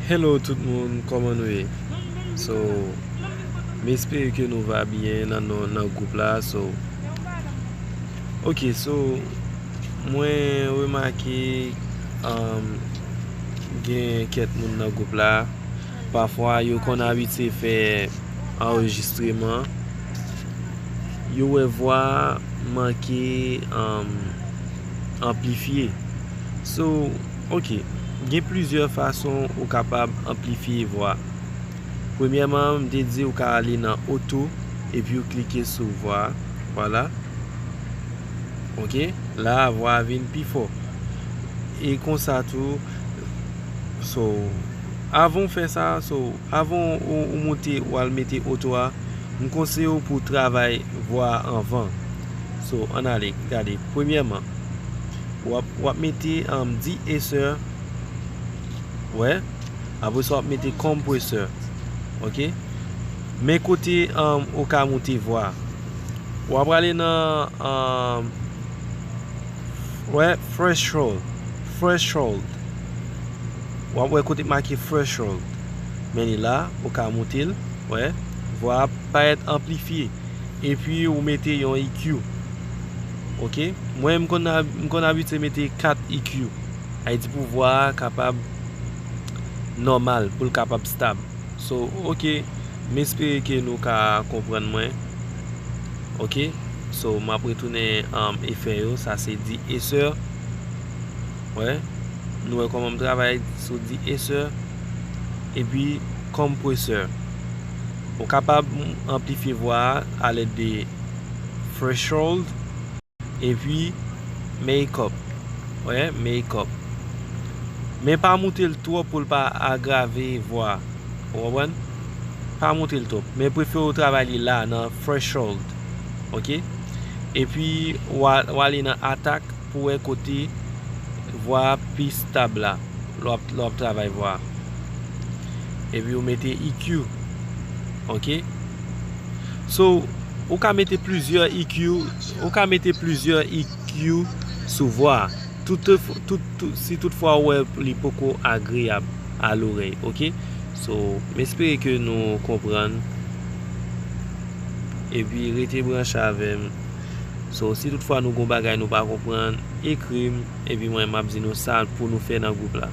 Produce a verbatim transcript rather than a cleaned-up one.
Hello tout moun, kòman nou ye? So, m espere ke nou va byen nan, nan, nan gwoup la. So, ok, so, mwen remake um, gen kèk moun nan gwoup la. Pafwa, yo konn abitye fè anrejistreman. Yo wè vwa a manke um, anplifye. So, ok, gen plizyè fason ou kapab anplifye vwa. Premyèman, m te di ou ka ale nan oto epi ou klike sou vwa a. Vwala. Ok, la a vwa a vin pi fò. E konsa tou, so, avan w fè sa, so, avan ou, ou moute, ou al mete oto a, m konseye w pou w travay vwa a anvan. So, ann ale, gade. Premyèman, w ap, w ap mete um, de-esser, wè, apre sa w ap mete compressor, ok? Men kote um, ou ka moute vwa a. W ap prale nan um, wè, threshold, threshold. W ap wè kote make threshold. Men li la, ou ka moute l, wè. Vwa a parèt anplifye. Epi ou mete yon E Q. Ok? Mwen, m konn, m konn abitye mete kat E Q. Sa vle di pou vwa a kapab nòmal, pou l kapab stab. So, ok, m espere ke nou ka konprann mwen. Ok? So, m ap retounen um, efè yo. Sa se de-esser. Wè. Nou wè kòman m travay sou de-esser. Epi, compressor. Ou kapab anplifye vwa a alèd de threshold. Epi, make-up. Wè, make-up. Men pa moute l twòp pou l pa agrave vwa a. Ou konprann? Pa moute l twòp. Men prefere w travay li la nan threshold. Ok? Epi, w a- w ale nan attack pou wè kote vwa a pi stab la. Lè w ap, lè w ap travay vwa a. Epi ou mete E Q. Ok? So, ou ka mete plizyè E Q, ou ka mete plizyè E Q sou vwa a. Tout, tout, tout, si toutfwa ou wè li poko agreyab a lorèy, ok? So, m espere ke nou konprann. Epi rete branche avè m. So, si toutfwa nou gon bagay nou pa konprann, ekri m, epi mwen m ap di nou sa pou nou fè nan gwoup la.